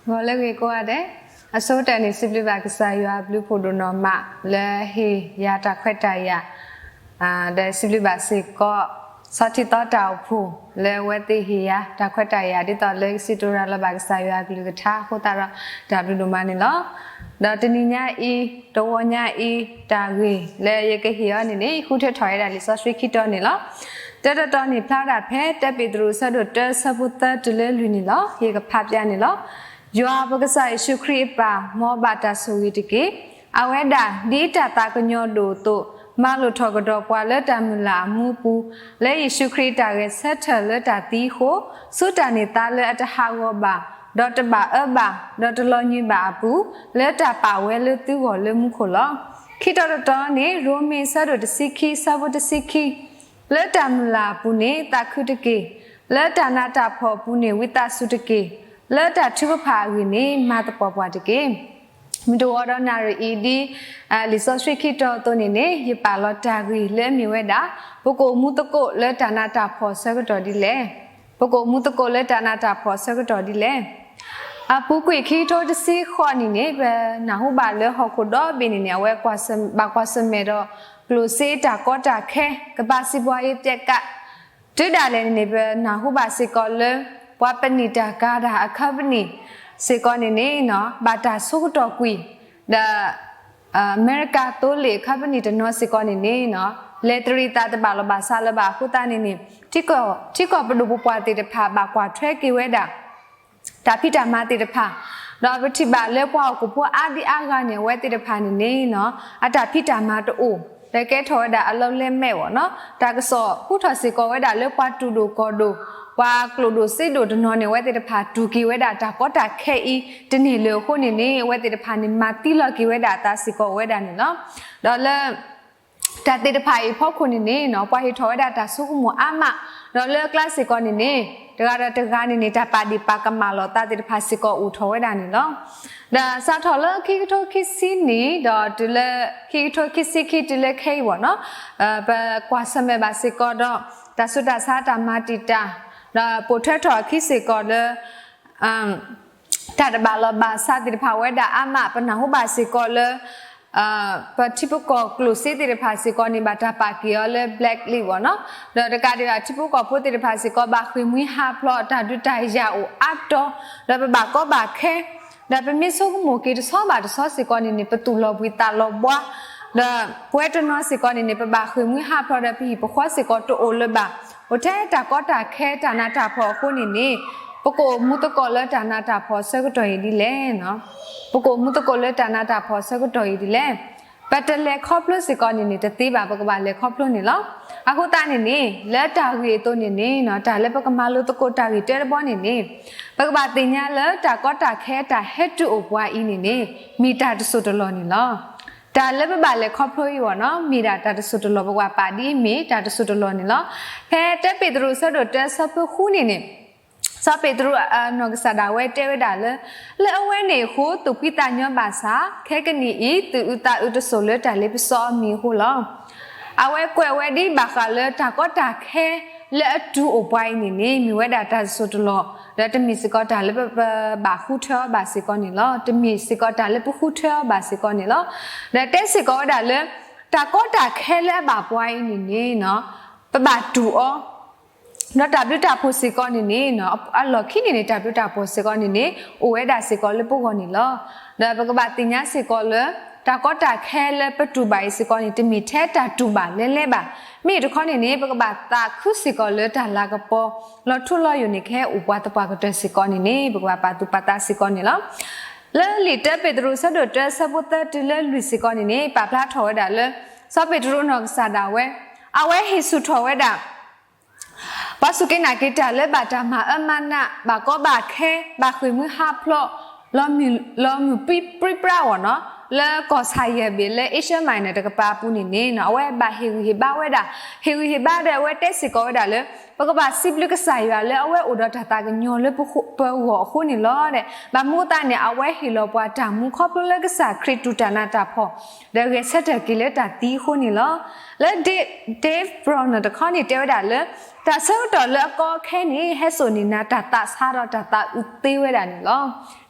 ဂီၤလၢအဂ့ၤကိးဂၤဒဲး, အဆိကတၢၢ်န့ၣ် စံးဘျုးဘၣ်ကစၢ်ယွၤအဘျုးဖှိၣ်ဒိၣ်နီၢ်မး လၢဟ့ၣ်ယၤတၢ်ခွဲးတၢ်ယာ်, ဒီးစံးဘျုးဘၣ်စ့ၢ်ကီး ဆီထံသီတၢ်အိၣ်ဖှိၣ် လၢအဝဲသ့ၣ်ဟ့ၣ်ယၤတၢ်ခွဲးတၢ်ယာ် ဒ်သိးလၢကစံးတိၤရၤလီၤဘၣ်ကစၢ်ယွၤအကလုၢ်ကထါအဃိသတးဒီး တၢ်ဘျုးဒိၣ်မးန့ၣ်လီၤ. ဒီးတနံၤညါအံၤ တဝီညါအံၤ တၢ်ဂ့ၢ်လၢယကဟ့ၣ်အီၤန့ၣ်န့ၣ် ယဃုထၢထီၣ်ဝဲဒၣ်လံာ်စီဆှံခံတီၤန့ၣ်လီၤ. တၢတတီၤန့ၣ် ဖျါဝဲဒၣ်ဖဲ တၢပ့းတရူး အဆၢဒိၣ်တၢ အဆၢဖိသၢတုၤလၢလွံၢ်န့ၣ်လီၤ. ယကဖးပျၢ်န့ၣ်လီၤ. ယွၤပကစၢ်ယ့ၣ်ၡူးခရံာ်အပၢ် မ်အဘၣ်တၢ်ဆိၣ်ဂ့ၤတက့ၢ်. အဝဲဒၣ် ဒ်တၢ်သးကညီၤဒိၣ်အသိး မၤလိာ်ထီၣ်ကဒီးပှၤလၢတၢ်မုၢ်လၢ်အမူအပူၤ, လၢယ့ၣ်ၡူးခရံာ်အတၢ်ဂဲၤဆၢထၢၣ်လၢတၢ်သံအဃိ, ဆူတၢ်န့ၢ်သါလၢအတဟးဂီၤဘၣ်, ဒီးတဘၣ်အၢဘၣ်, ဒီးတလီၤညွံးဘၣ်အပူၤ, လၢတၢ်ပာ်ဝဲလၢသုဂီၢ်လၢမူခိၣ်လီၤ. ခံတီၤတတီၤန့ၣ် ရိမ့ၤ အဆၢဒိၣ်တဆံခံ အဆၢဖိတဆံခံ လၢတၢ်မုၢ်လၢ်အပူၤန့ၣ် သးခုတက့ၢ်. လၢတၢ်နးတၢ်ဖှီၣ်အပူၤန့ၣ် ဝံသးစူၤတက့ၢ်. လၢတၢ်ထုကဖၣ်အဂ့ၢ်န့ၣ် မၤသပှၢ်ပှၢ်တက့ၢ်. မုၢ်တဂီၤဒီးနၣ်ရံၣ်အံၤ ဒ်လံာ်စီဆှံခံတီၤအသိးန့ၣ်န့ၣ် ယပာ်လီၤတၢ်ဂ့ၢ်လၢအမ့ၢ်ဝဲဒၣ် ပကအိၣ်မူသကိးလၢတၢ်နးတၢ်ဖှီၣ်အဆၢကတီၢ်ဒ်လဲၣ်. ပကအိၣ်မူသကိးလၢတၢ်နးတၢ်ဖှီၣ်အဆၢကတီၢ်ဒ်လဲၣ်. အပူၤကွံာ်ခံကထိတဆံဃိးနံၣ်န့ၣ် ပနၢ်ဟူဘၣ်လၢဟီၣ်ခိၣ်ဒီဘ့ၣ်န့ၣ်န့ၣ် အဝဲဘၣ်ကွၢ်ဆၢၣ်မဲာ်ဒီး ကျိၣ်စ့တၢ်ကီတၢ်ခဲ ကမ္ဘာ့စီးပွားရေးပျက်ကပ် တုၤဒၣ်လဲာ်န့ၣ်န့ၣ် ပနၢ်ဟူဘၣ်စ့ၢ်ကီးလၢ ပှၤပနံာ်တၢ်ကၤတၢ်အ company စ့ၢ်ကီးန့ၣ်န့ၣ် ဘၣ်တၢ်ဆိကတီၢ်ကွံာ်, ဒီး အမဲရကၤသိလ့ၣ်အ company တနီၤစ့ၢ်ကီးန့ၣ်န့ၣ် လဲၤတရံးသးတဘၣ်လီၢ်ဘၣ်စးလၢၤဘၣ်အဃိသတးန့ၣ်န့ၣ် ထံကီၢ်ပဒိၣ်ပပှၢ်သ့ၣ်တဖၣ်ဘၣ်ကွၢ်ထွဲက့ၤဝဲဒၣ် တၢ်ဖံးတၢ်မၤသ့ၣ်တဖၣ်, ဒီးပထံၣ်ဘၣ်လၢပှၤဟီၣ်ခိၣ်ဖိအါဒံအါဂၤန့ၣ် အဝဲသ့ၣ်တဖၣ်န့ၣ်န့ၣ် အတၢ်ဖံးတၢ်မၤတအိၣ်, ဒီးကဲထီၣ်ဝဲဒၣ်အလီၢ်လၢမဲာ်ဘၣ်နီၤ, တၢ်ကစီၣ်ဟူထီၣ်စ့ၢ်ကီးဝဲဒၣ်လၢပှၤတူၢ်ဒိၣ်ကီၢ်ဒိၣ်, ပှၤကျိၣ်ဒိၣ်စ့ဒိၣ်တနီၤန့ၣ် အဝဲသ့ၣ်တဖၣ်တူၢ်က့ၤဝဲဒၣ်တၢ်ကီတၢ်ခဲအံၤ တန့ၢ်လၢၤအဃိန့ၣ်န့ၣ် အဝဲသ့ၣ်တဖၣ်န့ၣ် မၤသံလီၤက့ၤဝဲဒၣ်အသးစ့ၢ်ကီးအိၣ်ဝဲဒၣ်န့ၣ်လီၤ. ဒီးလၢ တၢ်သ့ၣ်တဖၣ်အံၤအဖီခိၣ်န့ၣ်န့ၣ် ပှၤဟ့ၣ်ထီၣ်ဝဲဒၣ်တၢ်ဆိကမိၣ်အါမး, ဒီးလၢအကျါစ့ၢ်ကီးန့ၣ်န့ၣ် တဂၤဒီးတဂၤန့ၣ်န့ၣ် တၢ်ပာ်ဒ့ၣ်ပာ်ကမၣ်လိာ်သးသ့ၣ်တဖၣ်စ့ၢ်ကီးအိၣ်ထီၣ်ဝဲဒၣ်န့ၣ်လီၤ. ဒီးစးထီၣ်လၢခံကထိခံဆံနံၣ် ဒီးတုၤလၢ ခံကထိခံဆံခံတုၤလၢခဲအံၤဘၣ်နီၤ, ပကွၢ်ဆၢၣ်မဲာ်ဘၣ်စ့ၢ်ကီးဒီး တၢ်ဆူးတၢ်ဆါတၢ်မၤတံာ်တာ်, ဒီးပိာ်ထွဲထီၣ်အခံစ့ၢ်ကီးလၢ တၢ်တဘၣ်လီၢ်ဘၣ်စးသ့ၣ်တဖၣ်ဝဲဒၣ်အါမး, ပနၢ်ဟူဘၣ်စ့ၢ်ကီးလၢ ပထံဖိကီၢ်ကျိၣ်စ့သ့ၣ်တဖၣ်စ့ၢ်ကီးန့ၣ် ဘၣ်တၢ်ပာ်က့ၤအီၤလၢ black list ဘၣ်နီၤ, ဒီးတကးဒံးဘၣ်ထံဖိကီၢ်ဖိသ့ၣ်တဖၣ်စ့ၢ်ကီး ဘၣ်ဃ့ၢ်မှံဟးဖျိး တၢ်ဒုးတၢ်ယၤအိၣ်အါတီၤ, ဒီးပဘၣ်ကီဘၣ်ခဲ, ဒီးပမ့ၢ်ဆိကမိၣ်က့ၤတဆီဘၣ်တဆီစ့ၢ်ကီးန့ၣ်န့ၣ် ပသူၣ်လီၤဘှံးသးလီၤဘှါ, ဒီးပဝဲတနီၤစ့ၢ်ကီးန့ၣ်န့ၣ် ပဘၣ်ဃ့ၢ်မှံဟးဖျိးဒီးပဟံၣ်ပဃီစ့ၢ်ကီးတအိၣ်လၢၤဘၣ်, အိၣ်ထဲတၢ်ကီတၢ်ခဲတၢ်နးတၢ်ဖှီၣ်အဃိန့ၣ်န့ၣ် ပကအိၣ်မူသကိးလၢတၢ်နးတၢ်ဖှီၣ်အဆၢကတီၢ်အံၤဒ်လဲၣ်. ပကအိၣ်မူသကိးလၢတၢ်နးတၢ်ဖှီၣ်အဆၢကတီၢ်အံၤဒ်လဲၣ်. ပတလဲၤခီဖျိစ့ၢ်ကီးန့ၣ်န့ၣ် တသ့ဘၣ်, ပကဘၣ်လဲၤခီဖျိန့ၣ်လီၤ. အဃိသတးန့ၣ်န့ၣ် လၢတၢ်ဂ့ၢ်အသိးန့ၣ်န့ၣ် တၢ်လၢပကမၤလိသကိးတၢ်ဂ့ၢ်တၢတဘီန့ၣ်န့ၣ် ပကဘၣ်သ့ၣ်ညါလၢတၢ်ကီတၢ်ခဲတၢ်ဟဲတုၤအိၣ်ပှၤအံၤန့ၣ်န့ၣ် မ့ၢ်တၢ်တစိၢ်တလီၢ်န့ၣ်လီၤ. တၢ်လၢပဘၣ်လဲၤခီဖျိအံၤဘၣ်နီၤ မ့ၢ်ဒၣ်တၢ်တစိၢ်တလီၢ်, ပကဘၣ်ပာ်ဒ်အမ့ၢ်တၢ်တစိၢ်တလီၢ်န့ၣ်လီၤ. ဖဲတၢပ့းတရူးအဆၢဒိၣ်တၢအဆၢဖိဃုန့ၣ်န့ၣ် စီၤပ့းတရူးအနီၢ်ကစၢ်ဒၣ်ဝဲတဲဝဲဒၣ်လၢ လၢအဝဲန့ၣ်အဃိ သူၣ်ဖှံသးညီဘၣ်ဆၣ် ခဲကနံၣ်အံၤ သူၣ်အုးသးအုးတစိၢ်လၢတၢ်လ့ပစီအမံၤအဃိလီၤ. အဝဲကွဲးဝဲဒ်ဘၣ်ဃးလၢတၢ်ကီတၢ်ခဲလၢအတုၤအိၣ်ပှၤအံၤန့ၣ်န့ၣ် မ့ၢ်ဝဲဒၣ်တၢ်တစိၢ်တလီၢ်, ဒီးတမ့ၢ်စ့ၢ်ကီးတၢ်လၢပဘၣ်ဃုထၢအီၤဘၣ်စ့ၢ်ကီးန့ၣ်လီၤ. တမ့ၢ်စ့ၢ်ကီးတၢ်လၢပဃုထၢအီၤဘၣ်စ့ၢ်ကီးန့ၣ်လီၤ. ဒီးတဲစ့ၢ်ကီးဝဲဒၣ်လၢ တၢ်ကီတၢ်ခဲလၢအဘၣ်ပှၤအံၤန့ၣ်န့ၣ် ပဘၣ်တူၢ်အီၤ ဒီးတၢ်ဘျုးတၢ်ဖှိၣ်စ့ၢ်ကီးန့ၣ်န့ၣ် အလီၢ်ခံန့ၣ်န့ၣ် တၢ်ဘျုးတၢ်ဖှိၣ်စ့ၢ်ကီးန့ၣ်န့ၣ် အိၣ်ဝဲဒၣ်စ့ၢ်ကီးလၢပဂီၢ်န့ၣ်လီၤ. ဒီးပကဘၣ်သ့ၣ်ညါစ့ၢ်ကီးလၢ တၢ်ကီတၢ်ခဲလၢပတူၢ်ဘၣ်အံၤစ့ၢ်ကီးန့ၣ် တမ့ၢ်ထဲတၢ်တူၢ်ဘၣ်လဲၤလဲၤဘၣ်. မ့ၢ်တခီန့ၣ်န့ၣ် ပကဘၣ်သးခုစ့ၢ်ကီးလၢတၢ်လၤကပီၤ လီၤထူလီၤယိာ်န့ၣ် ကဟဲအိၣ်ပှၤသပှၢ်ကတၢၢ်စ့ၢ်ကီးန့ၣ်န့ၣ် ပကဘၣ်ပာ်သူၣ်ပာ်သးစ့ၢ်ကီးန့ၣ်လီၤ. လၢလံာ်တၢပ့းတရူးအဆၢဒိၣ်တၢအဆၢဖိသၢတုၤလၢလွံၢ်စ့ၢ်ကီးန့ၣ်န့ၣ် ပာ်ဖျါထီၣ်ဝဲဒၣ်လၢ စီၤပ့းတရူးအနီၢ်ကစၢ်ဒၣ်ဝဲ အဝဲဟ့ၣ်ဆူၣ်ထီၣ်ဝဲဒၣ် ပှၤစူၢ်က့ၤနာ်က့ၤတၢ်လၢဘၣ်တၢ်မၤအၢမၤနး, ဘၣ်ကီဘၣ်ခဲ, ဘၣ်ဃ့ၢ်မှံဟးဖျိး, လီၤမုၢ်ပြံပြါအဂီၢ်နီၤ လၢကီၢ်ဆၣ်ယဲၢ်ဘ့ၣ်လၢ Asia Minor တကပၤအပူၤန့ၣ်န့ၣ် အဝဲဘၣ်ဟ့ၣ်ဂံၢ်ဟ့ၣ်ဘါဝဲဒၣ်, ဟ့ၣ်ဂံၢ်ဟ့ၣ်ဘါဒီးအဝဲတဲစ့ၢ်ကီးဝဲဒၣ်လၢ ပကဘၣ်စံးဘျုးကစၢ်ယွၤလၢအဝဲအိၣ်ဒီးတၢ်သးကညီၤလၢပဂီၢ်အဃိန့ၣ်လီၤ. ဘၣ်မနုၤအဃိသတးန့ၣ် အဝဲဟ့ၣ်လီၤပှၤတၢ်မူခီဖျိလၢကစၢ်ခရံာ်တူၢ်တၢ်နးတၢ်ဖှီၣ် ဒီးဂဲၤဆၢထၢၣ်က့ၤလၢတၢ်သံအဃိန့ၣ်လီၤ. လၢ Dave Bruner တခီန့ၣ်တဲဝဲဒၣ်လၢ တၢ်ဆၢကတီၢ်လၢအကီအခဲန့ၣ် ဟဲစိာ်န့ၢ်နၤတၢ်သးဆါဒီးတၢ်သးအုးသ့ဝဲဒၣ်န့ၣ်လီၤ.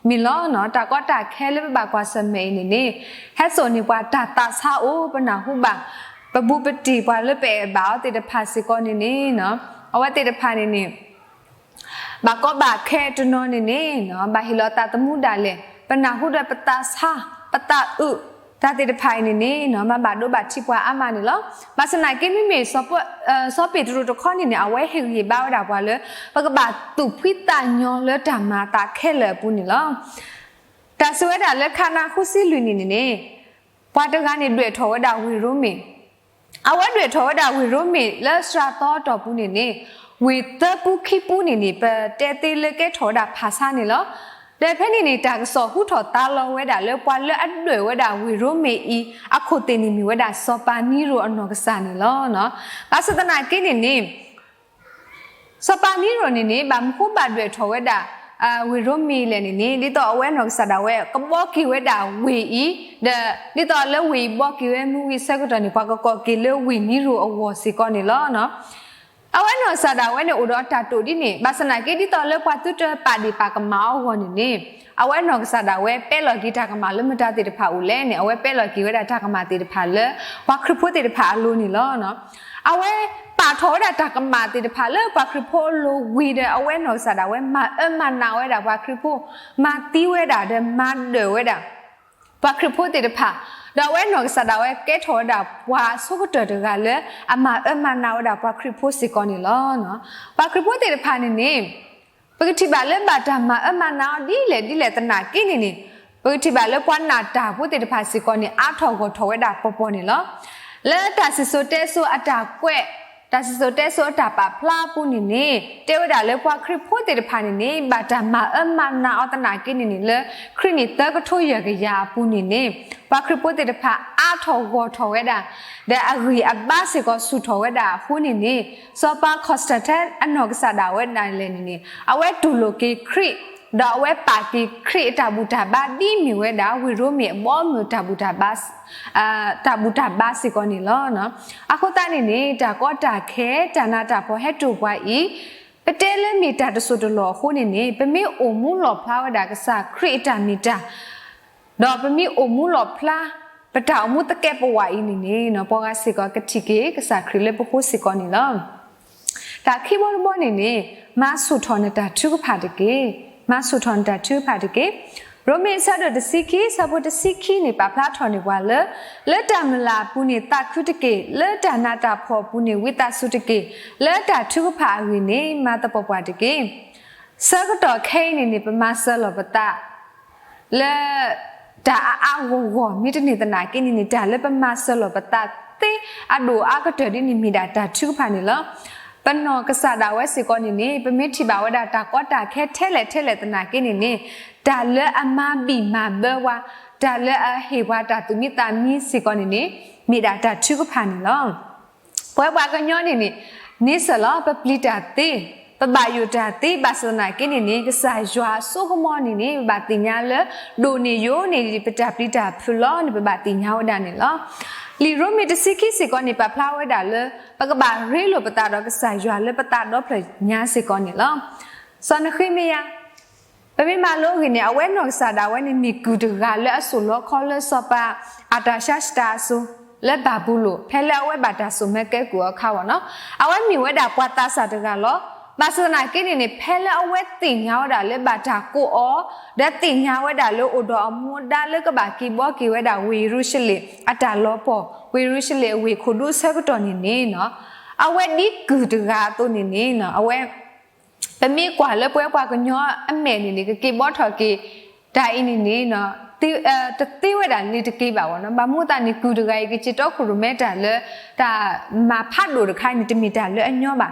မ့ၢ်လီၤ, တၢ်ကီတၢ်ခဲလၢပဘၣ်ကွၢ်ဆၢၣ်မဲာ်အံၤန့ၣ်န့ၣ် ဟဲစိာ်န့ၢ်ပှၤတၢ်သးဆါအိၣ် ပနၢ်ဟူဘၣ် ပဘူးပတံၢ်ပှၤလၢပအဲၣ်ဘၣ်အီၤသ့ၣ်တဖၣ်စ့ၢ်ကီးန့ၣ်န့ၣ် အဝဲသ့ၣ်တဖၣ်န့ၣ်န့ၣ် ဘၣ်ကီဘၣ်ခဲတနီၤန့ၣ်န့ၣ် ဘၣ်ဟ့ၣ်လီၤသးသမူဒၣ်လဲာ် ပနၢ်ဟူဒီးပသးဆါ ပသးအုး တၢ်သ့ၣ်တဖၣ်အံၤန့ၣ်န့ၣ် ဘၣ်ဒိဘၣ်ထံးပှၤအါမးန့ၣ်လီၤ. ဘၣ်ဆၣ်သနာ်က့မ့မ့ၢ် စီၤပ့းတရူးတခီန့ၣ်န့ၣ် အဝဲဟ့ၣ်ဂံၢ်ဟ့ၣ်ဘါဝဲဒၣ်ပှၤလၢ ပကဘၣ်သူၣ်ဖှံသးညီလၢတၢ်မၤအသးခဲလၢာ်အပူၤန့ၣ်လီၤ. တၢ်စံးဝဲဒၣ်လၢခးနးဃုဆံလွံၢ်နံၣ်န့ၣ်န့ၣ် ပှၤတဂၤန့ၣ်ဒွဲၣ်ထီၣ်ဝဲဒၣ်ဝ့ၢ်ရိမ့ၤ အဝဲဒွဲၣ်ထီၣ်ဝဲဒၣ်ဝ့ၢ်ရိမ့ၤလၢစှၤသီအတီၢ်ပူၤန့ၣ်န့ၣ် ဝ့ၢ်သၢပူခံပူန့ၣ်န့ၣ် ပတဲသ့လၢကဲထီၣ်ဝဲဒၣ်ဖၣ်ဆါန့ၣ်လီၤ. ဒီးဖဲန့ၣ်န့ၣ် တၢ်ကစီၣ်ဟူထီၣ်သါလီၤဝဲဒၣ်လၢပှၤလၢအဒွဲၣ်ဝဲဒၣ်ဝ့ၢ်ရိမ့ၤအံၤ အခိၣ်သ့ၣ်န့ၣ်မ့ၢ်ဝဲဒၣ်စီၤပၤနံရိၤအနီၢ်ကစၢ်န့ၣ်လီၤ. ဘၣ်ဆၣ်သနာ်က့န့ၣ်န့ၣ် စီၤပၤနံရိၤန့ၣ်န့ၣ် ဘၣ်မနုၤဃိဘၣ်ဒွဲၣ်ထီၣ်ဝဲဒၣ် ဝ့ၢ်ရိမ့ၤလဲၣ်န့ၣ်န့ၣ် ဒ်သိးအဝဲနီၢ်ကစၢ်ဒၣ်ဝဲ ကဘှီက့ၤဝဲဒၣ်ဝ့ၢ်အံၤ ဒီးဒ်သိးလၢဝ့ၢ်အံၤဘှီက့ၤဝဲမုၢ်ဝံၤဆၢကတီၢ်န့ၣ် ပှၤကကိးက့ၤလၢဝ့ၢ်နံရိၤအဂီၢ်စ့ၢ်ကီးန့ၣ်လီၤ. အဝဲနီၢ်ကစၢ်ဒၣ်ဝဲန့ၣ်အိၣ်ဒီးတၢ်တိာ်ဒ်န့ၣ် ဘၣ်ဆၣ်သနာ်က့ဒ်သိးလၢပှၤသုတပာ်ဒ့ၣ်ပာ်ကမၣ်အီၤအဂီၢ်န့ၣ်န့ၣ် အဝဲနီၢ်ကစၢ်ဒၣ်ဝဲပဲလီၤက့ၤတၢ်ကမၣ်လၢမတၤသ့ၣ်တဖၣ်အိၣ်လဲၣ်န့ၣ် အဝဲပဲလီၤက့ၤဝဲဒၣ်တၢ်ကမၣ်သ့ၣ်တဖၣ်လၢ ပှၤခရံာ်ဖိသ့ၣ်တဖၣ်အလိၤန့ၣ်လီၤ. အဝဲပာ်ထီၣ်ဝဲဒၣ်တၢ်ကမၣ်သ့ၣ်တဖၣ်လၢပှၤခရံာ်ဖိအလိၤဝံၤဒီး အဝဲနီၢ်ကစၢ်ဒၣ်ဝဲမၤအၢမၤနးဝဲဒၣ်ပှၤခရံာ်ဖိ, မၤသံဝဲဒၣ်ဒီးမၤဒၢၣ်ဝဲဒၣ် ပှၤခရံာ်ဖိသ့ၣ်တဖၣ်, ဒီးအဝဲနီၢ်ကစၢ်ဒၣ်ဝဲကဲထီၣ်ဝဲဒၣ်ပှၤအဆိကတၢၢ်တဂၤလၢ အမၤအၢမၤနးဝဲဒၣ်ပှၤခရံာ်ဖိစ့ၢ်ကီးန့ၣ်လီၤ. ပှၤခရံာ်ဖိသ့ၣ်တဖၣ်န့ၣ်န့ၣ် ပကထံၣ်ဘၣ်လၢဘၣ်တၢ်မၤအၢမၤနးအီၤဒ်လဲၣ်ဒ်လဲၣ်သနာ်က့န့ၣ်န့ၣ် ပကထံၣ်ဘၣ်လၢပှၤနာ်တၢ်ဖိသ့ၣ်တဖၣ်စ့ၢ်ကီးန့ၣ် အါထီၣ်ဂီၢ်ထီၣ်ဝဲဒၣ်ပီၤပီၤန့ၣ်လီၤ. လၢတၢ်စံၣ်စိၤတဲစိၤအတၢ်ကွဲး, တၢ်စံၣ်စိၤတဲစိၤအတၢ်ပာ်ဖျါအပူၤန့ၣ်န့ၣ် တဲဝဲဒၣ်လၢပှၤခရံာ်ဖိသ့ၣ်တဖၣ်န့ၣ်န့ၣ် ဘၣ်တၢ်မၤအၢမၤနးအီၤသနာ်က့န့ၣ်န့ၣ် လၢခရံာ်နံၣ်သၢကထိယဲၢ်ကယၤအပူၤန့ၣ်န့ၣ် ပှၤခရံာ်ဖိသ့ၣ်တဖၣ်အါထီၣ်ဂီၢ်ထီၣ်ဝဲဒၣ် ဒီးအဂံၢ်အဘါစ့ၢ်ကီးဆူၣ်ထီၣ်ဝဲဒၣ်အဃိန့ၣ်န့ၣ် စီၤပၤ Constantine အနီၢ်ကစၢ်ဒၣ်ဝဲဒၣ်လဲၣ်န့ၣ်န့ၣ် အဝဲတူၢ်လိာ်က့ၤခရံာ် ဒီးအဝဲပာ်က့ၤခရံာ်အတၢ်ဘူၣ်တၢ်ဘါဒ်မ့ၢ်ဝဲဒၣ် ဝ့ၢ်ရိမ့ၤအဘီအမုၢ်တၢ်ဘူၣ်တၢ်ဘါ တၢ်ဘူၣ်တၢ်ဘါစ့ၢ်ကီးန့ၣ်လီၤ. အဃိသတးန့ၣ်န့ၣ် တၢ်ကီတၢ်ခဲ တၢ်နးတၢ်ဖှီၣ်ဟဲတိာ်ပှၤအံၤ ပတဲလၢမ့ၢ်တၢ်တစိၢ်တလီၢ်အဃိန့ၣ်န့ၣ် ပမ့ၢ်အိၣ်မူလီၣ်ဖျါဝဲဒၣ်ကစၢ်ခရံာ်အတၢ်မ့ၢ်တၢ် ဒီးပမ့ၢ်အိၣ်မူလီၣ်ဖျါ ပတၢ်အိၣ်မူသကဲးပဝးအံၤန့ၣ်န့ၣ် ပှၤဂၤစ့ၢ်ကီးကထံၣ်က့ၤကစၢ်ခရံာ်လၢပဃိစ့ၢ်ကီးန့ၣ်လီၤ. တၢ်ခံဘီတဘီန့ၣ်န့ၣ် မၤဆူၣ်ထီၣ်နတၢ်ထုကဖၣ်တက့ၢ်. မၤဆူၣ်ထီၣ်နတၢ်ထုကဖၣ်တက့ၢ်. ရိမ့ၤအဆၢဒိၣ်တဆံခံ အဆၢဖိတဆံခံန့ၣ် ပာ်ဖျါထီၣ်န့ၢ်ပှၤလၢ လၢတၢ်မုၢ်လၢ်အပူၤန့ၣ်သးခုတက့ၢ်, လၢတၢ်နးတၢ်ဖှီၣ်အပူၤန့ၣ်ဝံသးစူၤတက့ၢ်, လၢတၢ်ထုကဖၣ်အဂ့ၢ်န့ၣ် မၤသပှၢ်ပှၢ်တက့ၢ်. ဆၢကတီၢ်ခဲအံၤန့ၣ်န့ၣ် ပမၤစၢၤလီၤပသး လၢ တၢ်အါအါဂီၢ်ဂီၢ် မ့ၢ်တန့ၢ်သနာ်က့န့ၣ်န့ၣ် တၢ်လၢပမၤစၢၤလီၤပသးသ့အဒိၣ်အါကတၢၢ်ဒ်န့ၣ်မ့ၢ်ဒၣ်တၢ်ထုကဖၣ်န့ၣ်လီၤ. ပနီၢ်ကစၢ်ဒၣ်ဝဲစ့ၢ်ကီးန့ၣ်န့ၣ် ပမ့ၢ်ထံၣ်ဘၣ်ဝဲဒၣ်တၢ်ကီတၢ်ခဲထဲလဲၣ်ထဲလဲၣ်သနာ်က့န့ၣ်န့ၣ် တၢ်လၢအမၤဘံၣ်မၤဘၢပှၤ, တၢ်လၢအဟ့ၣ်ပှၤတၢ်သူၣ်မံသးမံစ့ၢ်ကီးန့ၣ်န့ၣ် မ့ၢ်ဒၣ်တၢ်ထုကဖၣ်န့ၣ်လီၤ. ပဝဲပှၤကညီန့ၣ်န့ၣ် န့ဆၢၣ်လီၤ ပပျံၤတၢ်သ့, ပဘၣ်ယိၣ်တၢ်သ့ ဘၣ်ဆၣ်သနာ်က့န့ၣ်န့ၣ် ကစၢ်ယွၤအစိကမီၤန့ၣ်န့ၣ် ပဘၣ်သ့ၣ်ညါလၢ ဒိၣ်န့ၢ်ယိာ်န့ၢ် ပတၢ်ပျံၤတၢ်ဖုးလီၤန့ၣ် ပဘၣ်သ့ၣ်ညါဝဲဒၣ်န့ၣ်လီၤ. လံာ်ရိမ့ၤတဆံခံစ့ၢ်ကီးန့ၣ် ပာ်ဖျါဝဲဒၣ်လၢ ပကဘၣ်ရ့လိာ်ပသးဒီးကစၢ်ယွၤလၢပသးဒီဖျၢၣ်ညါစ့ၢ်ကီးန့ၣ်လီၤ. စီၤနဃ့မယၤ ပမ့ၢ်မၤလိအဂ့ၢ်န့ၣ် အဝဲနီၢ်ကစၢ်ဒၣ်ဝဲန့ၣ် မ့ၢ်ကုၢ်တဂၤလၢအစိာ်လီခီလၢစီၤပၤအတၢ်ၡါၡတၢ်အစိၤ လၢဘၤဘူလိၣ် ဖဲလၢအဝဲဘၣ်တၢ်စိာ်မၢကဲကုၢ်အခါဝဲနီၤ. အဝဲမ့ၢ်ဝဲဒၣ်ပှၤသးစၢ်တဂၤလီၤ. ဘၣ်ဆၣ်သနာ်က့န့ၣ်န့ၣ် ဖဲလၢအဝဲသ့ၣ်ညါဝဲဒၣ်လၢဘၣ်တၢ်ကိးအီၤ ဒီးသ့ၣ်ညါဝဲဒၣ်လၢအိၣ်ဒီးအမူဒါလၢကဘၣ်က့ၤဘှီက့ၤဝဲဒၣ်ဝ့ၢ်ယရူၤၡလ့ၣ် အတၢ်လီၤပှီၢ် ဝ့ၢ်ယရူၤၡလ့ၣ်အဝ့ၢ်ခိၣ်ဒူအဆၢကတီၢ်န့ၣ်န့ၣ် အဝဲဒ်ကုၢ်တဂၤအသိးန့ၣ်န့ၣ် အဝဲ ပမ့ၢ်ကွၢ်လၢပဝဲပှၤကညီအမဲာ်န့ၣ်န့ၣ် ကက့ၤဘှီထီၣ်က့ၤ တၢ်အံၤန့ၣ်န့ၣ် တသ့ဝဲဒၣ်လၢၤတက့ၢ်ဘၣ်ဝဲနီၤ. ဘၣ်မနုၤသတးန့ၣ် ကုၢ်တဂၤအံၤ ကစံးတီခိၣ်ရိၣ်မဲတၢ်လၢ တၢ်မၤဖးဒိၣ်တခါအံၤန့ၣ် တမ့ၢ်တၢ်လၢအညီဘၣ်.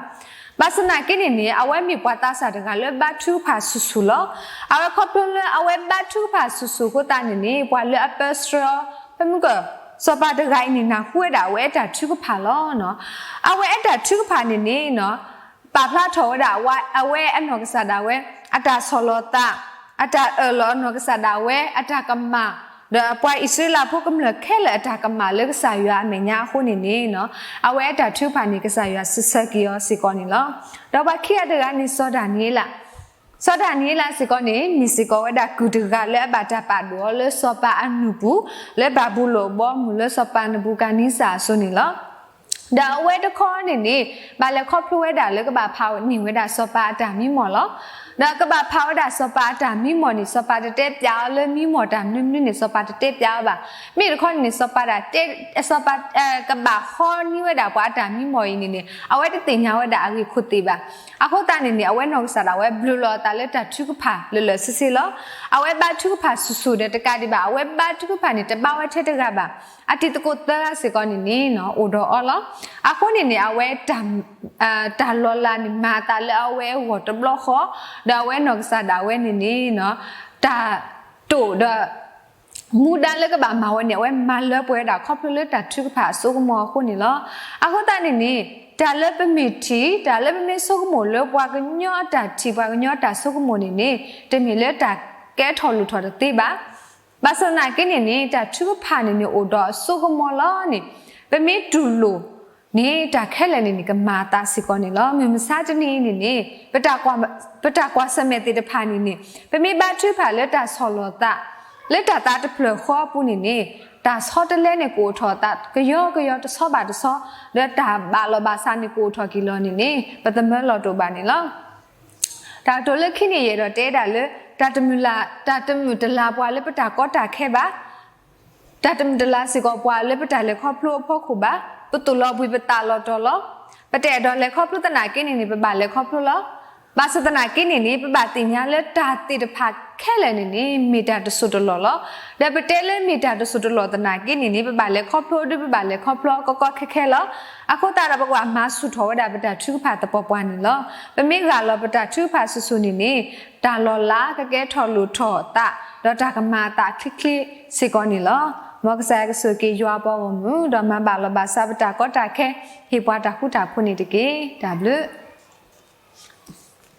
ဘၣ်ဆၣ်သနာ်က့န့ၣ်န့ၣ် အဝဲမ့ၢ်ပှၤသးစၢ်တဂၤလၢဘါထုကဖၣ်ဆူၣ်ဆူၣ်လီၤ. အဝဲခီဖျိလၢအဝဲဘါထုကဖၣ်ဆူၣ်ဆူၣ်အဃိသတးန့ၣ်န့ၣ် ပှၤလၢအပၢဆှၢအီၤ ပမုၢ်ကၢၢ် စီၤပၤတဂၤအံၤန့ၣ် နၢ်ဟူဝဲဒၣ်အဝဲအဲၣ်တၢ်ထုကဖၣ်လီၤ. အဝဲအဲၣ်တၢ်ထုကဖၣ်န့ၣ်န့ၣ် ပာ်ဖျါထီၣ်ဝဲဒၣ် အဝဲအနီၢ်ကစၢ်ဒၣ်ဝဲ အတၢ်ဆီၣ်လီၤသး, အတၢ်အၢၣ်လီၤအနီၢ်ကစၢ်ဒၣ်ဝဲ အတၢ်ကမၣ်, ဒီးပှၤအံၣ်စရ့လးဖိကမျၢၢ်ခဲလၢာ်အတၢ်ကမၣ်လၢကစၢ်ယွၤအမဲာ်ညါအဃိန့ၣ်န့ၣ် အဝဲအဲၣ်တၢ်ထုကဖၣ်န့ၣ် ကစၢ်ယွၤစံးဆၢက့ၤအီၤစ့ၢ်ကီးန့ၣ်လီၤ. ဒီးပှၤခံဂၤတဂၤန့ၣ် စီၤဒၤနံးယ့လး စီၤဒၤနံးယ့လးစ့ၢ်ကီးန့ၣ် မ့ၢ်စ့ၢ်ကီးဝဲဒၣ်ကုၢ်တဂၤလၢအဘၣ်တၢ်ပာ်ဒိၣ်အီၤလၢစီၤပၤအနူၢ်ပူၤ လၢဘၤဘူလိၣ်အဘီအမုၢ်လၢစီၤပၤနဘူၤခၣ်နံစၢ်အစိၤန့ၣ်လီၤ. ဒီးအဝဲတခီန့ၣ်န့ၣ် ဘၣ်လဲၤခီဖျိဝဲဒၣ်လၢကဘၣ်ဖးန့ၢ်ဝဲဒၣ်စီၤပၤအတၢ်မံမီၢ်လီၤ. ဒီးကဘၣ်ဖးဝဲဒၣ်စီၤပၤအတၢ်မံမီၢ်န့ၣ် စီၤပၤတတဲပၠးအီၤလၢမံမီၢ်တၢ်မနုၤမနုၤန့ၣ် စီၤပၤတတဲပၠးအီၤဘၣ်. မ့ၢ်တခီန့ၣ်န့ၣ် စီၤပၤဒၣ်တဲ စီၤပၤ ကဘၣ်ဟီန့ၢ်ဝဲဒၣ်ပှၤအတၢ်မံမီၢ်အံၤန့ၣ်န့ၣ် အဝဲတသ့ၣ်ညါဝဲဒၣ်အဂ့ၢ်ခိၣ်သ့ၣ်ဘၣ်. အဃိသတးန့ၣ်န့ၣ် အဝဲနီၢ်ကစၢ်ဒၣ်ဝဲဘျုးလီၤအသးလၢတၢ်ထုကဖၣ်လၢာ်လၢာ်ဆ့ဆ့လီၤ. အဝဲဘါထုကဖၣ်ဆူၣ်ဆူၣ်ဒီးတကးဒံးဘၣ် အဝဲဘါထုကဖၣ်န့ၣ် တဘါဝဲထဲတဂၤဘၣ်. အတံၤသကိးသၢဂၤစ့ၢ်ကီးန့ၣ်န့ၣ် အိၣ်ဒီးအီၤလီၤ. အဃိန့ၣ်န့ၣ် အဝဲ တၢ်လီၤလးန့ၣ် မၤအသးလၢအဝဲအဂီၢ်တဘျီဃီ, ဒီးအဝဲနီၢ်ကစၢ်ဒၣ်ဝဲန့ၣ်န့ၣ် တၢ်တိာ်ဒီး မူဒါလၢကဘၣ်မၤဝဲန့ၣ် အဝဲမၤလၢပှဲၤဝဲဒၣ်ခီဖျိလၢတၢ်ထုကဖၣ်အစိကမီၤအဃိန့ၣ်လီၤ. အဃိသတးန့ၣ်န့ၣ် တၢ်လၢပမ့ၢ်ထံၣ် တၢ်လၢပမ့ၢ်ဆိကမိၣ်လၢပှၤကညီအတၢ်ထံၣ် ပှၤကညီအတၢ်ဆိကမိၣ်န့ၣ်န့ၣ် တမ့ၢ်လၢတၢ်ကဲထီၣ်လိၣ်ထီၣ်တသ့ဘၣ်. ဘၣ်ဆၣ်သနာ်က့န့ၣ်န့ၣ် တၢ်ထုကဖၣ်န့ၣ်န့ၣ် အိၣ်ဒီးအစိကမီၤလီၤန့ၣ် ပမ့ၢ်တူၢ်လိာ်န့ၣ် တၢ်ခဲလၢာ်န့ၣ်န့ၣ် ကမၤအသးစ့ၢ်ကီးန့ၣ်လီၤ. မုၢ်မဆါတနံၤအံၤန့ၣ်န့ၣ် ပတၢ်ကွၢ်ဆၢၣ်မဲာ်သ့ၣ်တဖၣ်န့ၣ်န့ၣ် ပမ့ၢ်ဘါထုကဖၣ်လၢတၢ်ဆီၣ်လီၤသး လၢတၢ်သးတဖျၢၣ်ဃီအပူၤန့ၣ်န့ၣ် တၢ်ဆီတလဲန့ၣ်ကအိၣ်ထီၣ်အသး ကယီကယီတဆီဘၣ်တဆီ ဒီးတၢ်ဘၣ်လီၤဘၣ်စးန့ၣ်ကအိၣ်ထီၣ်က့ၤလီၤန့ၣ်န့ၣ် ပသမၢလီၤတအိၣ်ဘၣ်န့ၣ်လီၤ. တၢ်ကတိၤလၢခံန့ၣ် ယအဲၣ်ဒိးတဲဒၣ်လၢ တၢ်တမုာ်လၤ တၢ်တမုာ်တလၤပှၤလၢပတၢ်ကီတၢ်ခဲဘၣ်. တၢ်တမုာ်တလၤစ့ၢ်ကီးပှၤလၢပတၢ်လဲၤခီဖျိအဖီခိၣ်ဘၣ်. ပသိၣ်လီၤဘှံးပသးလီၤတီၤလီၤ. ပတအဲၣ်ဒိးလဲၤခီဖျိသနာ်က့န့ၣ်န့ၣ် ပဘၣ်လဲၤခီဖျိလီၤ. ဘၣ်ဆၣ်သနာ်က့န့ၣ်န့ၣ် ပဘၣ်သ့ၣ်ညါလၢတၢ်သ့ၣ်တဖၣ်ခဲလၢာ်န့ၣ်န့ၣ် မ့ၢ်တၢ်တစိၢ်တလီၢ်လီၤ. ဒီးပတဲလၢမ့ၢ်တၢ်တစိၢ်တလီၢ်သနာ်က့န့ၣ်န့ၣ် ပဘၣ်လဲၤခီဖျိဒီးပဘၣ်လဲၤခီဖျိကီကီခဲခဲလီၤ. အဃိသတးဒီးပကဘၣ်မၤဆူၣ်ထီၣ်ဝဲဒၣ်ပတၢ်ထုကဖၣ်သပှၢ်ပှၢ်န့ၣ်လီၤ. ပမ့ၢ်ဂၢ်လီၤပတၢ်ထုကဖၣ်ဆူၣ်ဆူၣ်န့ၣ်န့ၣ် တၢ်လီၤလးကကဲထီၣ်လိၣ်ထီၣ်အသး ဒီးတၢ်ကမၤအသးချ့ချ့စ့ၢ်ကီးန့ၣ်လီၤ. မ်ကစၢ်ယွၤကဆိၣ်ဂ့ၤက့ၤယွၤပှၤဂီၢ်မုၢ် ဒီးမၤဘၣ်လီၤဘၣ်စးပတၢ်ကီတၢ်ခဲ ဟ့ၣ်ပှၤတၢ်ဃူတၢ်ဖိးန့ၣ်တက့ၢ်. တၢ်ဘျုး